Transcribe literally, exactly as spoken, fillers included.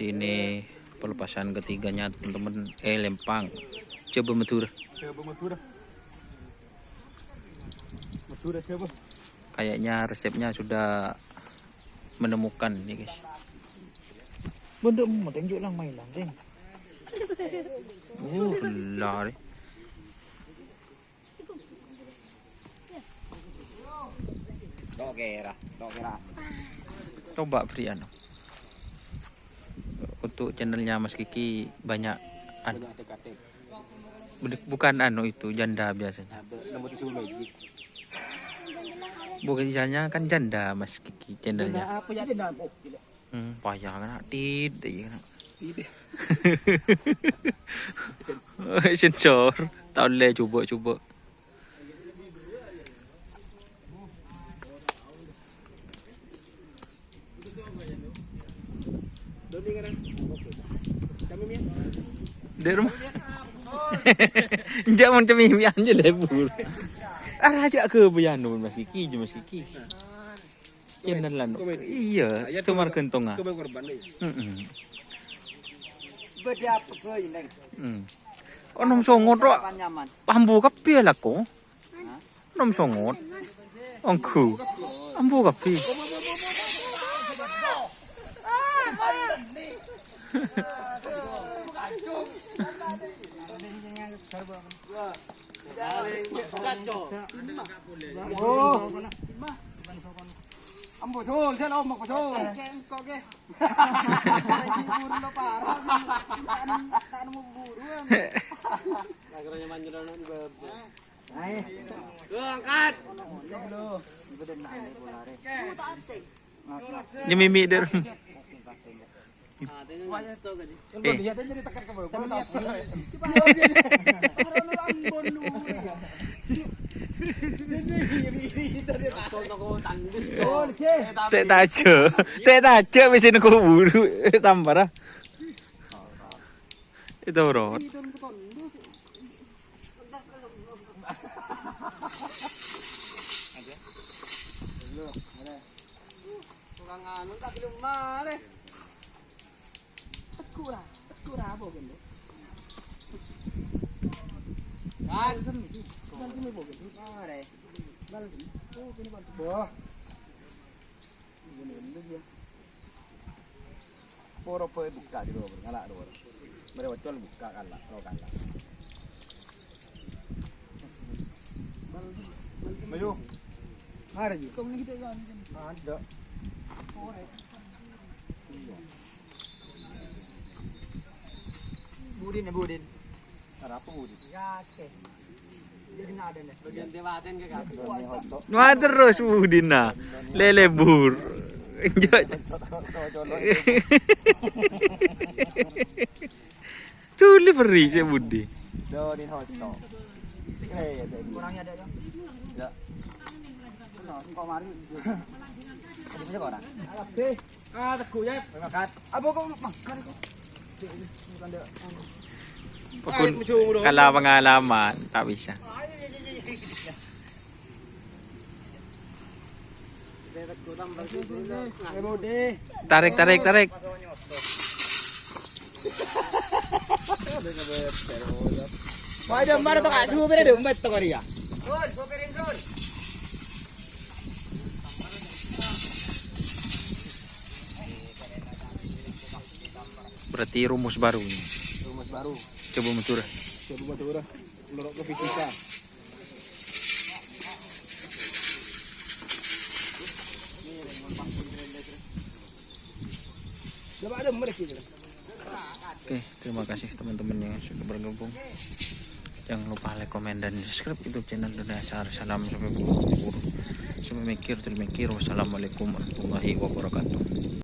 Ini pelepasan ketiganya, teman-teman. Eh, lempang. Coba Madura. Coba Madura. Madura coba. Kayaknya resepnya sudah menemukan nih, guys. Benda mau tengok lang main lang, Ding. Uh, lari. Tok kera, tok kera. Coba beri anu. Untuk channelnya Mas Kiki banyak anu. Banyak atik-atik. Budi-, bukan anu itu, janda biasanya. Ada nomor tisu magic. Bukan, biasanya kan janda Mas Kiki channelnya. Janda apa ya? Janda apa? Hmm, payah kan? Tit, iya kan? Tit. Sensor. Tahu le, coba, coba. Dek rumah. Enjak mon cemimian je lebur. Arah aja ke buyano Mas Kiki, je Mas Kiki. Kenen lan. Iya, itu marga entonga. Heeh. Beda apa gue ini? Hmm. Onom songo tok. Nyaman. Pambu kabeh lako. Nom songot. Onggu. Ambu kabeh. Oh. Ambo sul, saya lombok sul. Engko ke. Buru lo parah. Tak nemu, tak nemu buru. Ayo. Tuh, angkat. Nyemimi der. Eh. Tek taja. Tek taja wis ning kubur. Tambah, ah. Itu, Bro. Tukang anu tak belum mare. Tegur lah, tegur apa, Bendo? Kan. Kan sini, Bu, Bendo. Mare. Kan sini. Oh, ini, Bang. Wah. Poro poe bukka' di luar, ngala' luar. Mere' ocol bukka' kala', lo kala'. Ayo. Mari, Ji. Ada. Iya. Budin ya, Budin. Arapa Budi? Wah, terus Budi, nah. Lele bur. Tuli peri cek Budi. Kurangnya ada, ya? Ya. Kok mari? Di sini kok orang? Ah, teguh, ya. Makan. Apa kok makan kok? Pun kalah pengalaman, tak bisa. Tarik, tarik, tarik. Wah, jam berapa tuh, Kak? Subuh berapa tuh? Empat tuh kali ya? Berarti rumus baru ini. Rumus baru. Coba Madura. Coba Madura. Menurut Kopi Cinta. Coba ada mereka gitu. Oke, terima kasih teman-teman yang sudah bergabung. Jangan lupa like, komen, dan subscribe YouTube channel Dona Asar. Salam sampai berkubur. Sampai mikir, termikir. Wassalamualaikum warahmatullahi wabarakatuh.